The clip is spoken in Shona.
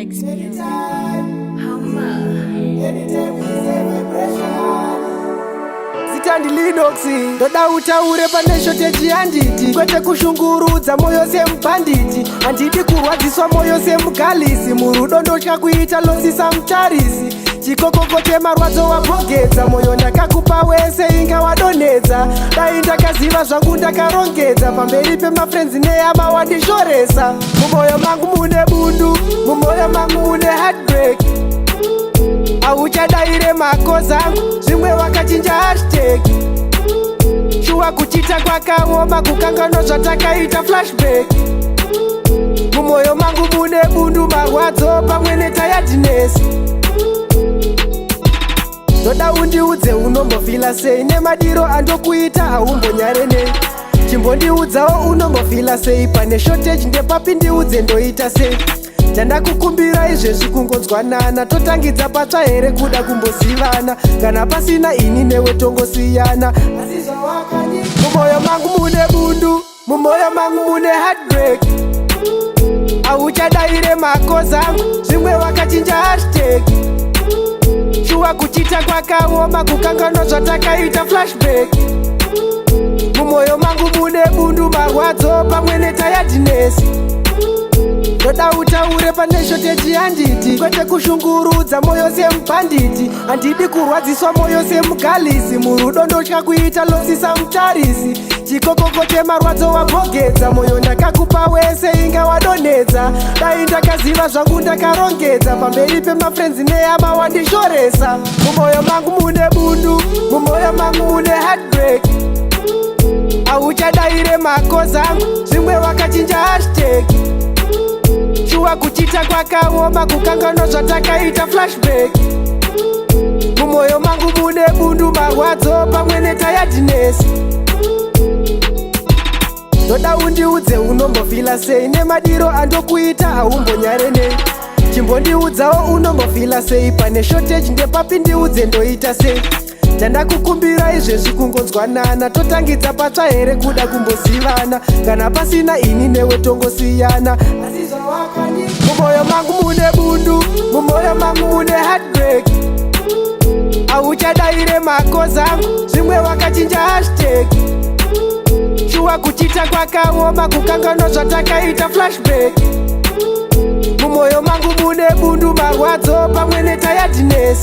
Linux Music. Hama. Zita ndiLinox, ndoda utaure pane shortage, handiti? Kwete kushungurudza moyo semubhanditi. Handidi kurwadziswa moyo semugalisi. Murudo ndotya kuita loss samutarisi. Chikokoko chemarwadzo wabhogedza. Moyo ndakakupa wese, inga wadonhedza. Dai ndakaziva zvangu ndakarongedza. Pamberi pemafriends nehama wandishoresa. Mumwoyo mangu mune bundu, mumwoyo mangu mune heartbreak. Hauchadaire macalls angu, zvimwe wakachinja hashtag. Shuwa kuchita kwakaoma, kukanganwa zvatakaita, flashback. Mumwoyo mangu mune bundu, marwadzo pamwe netiredness. Ndoda undiudze unombofeela sei nemadiro andokuita, haumbonyare nei? Chimbondiudzawo unombofeela sei. Pane shortage ndepapi? Ndiudze ndoita sei. Chandakukumbira izvezvi kungonzwanana. Totangidza patsva here kuda kumbozivana? Kana pasina ini newe tongosiyana. Asi zvawakani, mumwoyo mangu mune bundu, mumwoyo mangu mune heartbreak. Hauchadaire macalls angu, zvimwe wakachinja hashtag. Shuwa kuchita kwakaoma, kukanganwa zvatakaita, flashback. Mumwoyo mangu mune bundu, marwadzo pamwe netiredness. Ndoda utaure pane shortage, handiti? Kwete kushungurudza moyo semubhanditi. Handidi kurwadziswa moyo semugalisi. Murudo ndotya kuita loss samutarisi. Chikokoko chemarwadzo wabhogedza. Moyo ndakakupa wese, inga wadonhedza. Dai ndakaziva zvangu ndakarongedza. Pamberi pemafriends nehama wandishoresa. Mumwoyo mangu mune bundu, mumwoyo mangu mune heartbreak. Hauchadaire macalls angu, zvimwe wakachinja hashtag. Shuwa kuchita kwakaoma, kukanganwa zvatakaita, flashback. Mumwoyo mangu mune bundu, marwadzo pamwe netiredness. Ndoda undiudze unombofeela sei nemadiro andokuita, haumbonyare nei? Chimbondiudzawo unombofeela sei. Pane shortage ndepapi? Ndiudze ndoita sei. Chandakukumbira izvezvi kungonzwanana. Totangidza patsva here kuda kumbozivana? Kana pasina ini newe tongosiyana. Asi zvawakani, mumwoyo mangu mune bundu, mumwoyo mangu mune heartbreak. Hauchadaire macalls angu, zvimwe wakachinja hashtag. Shuwa kuchita kwakaoma, kukanganwa zvatakaita, flashback. Mumwoyo mangu mune bundu, marwadzo pamwe netiredness.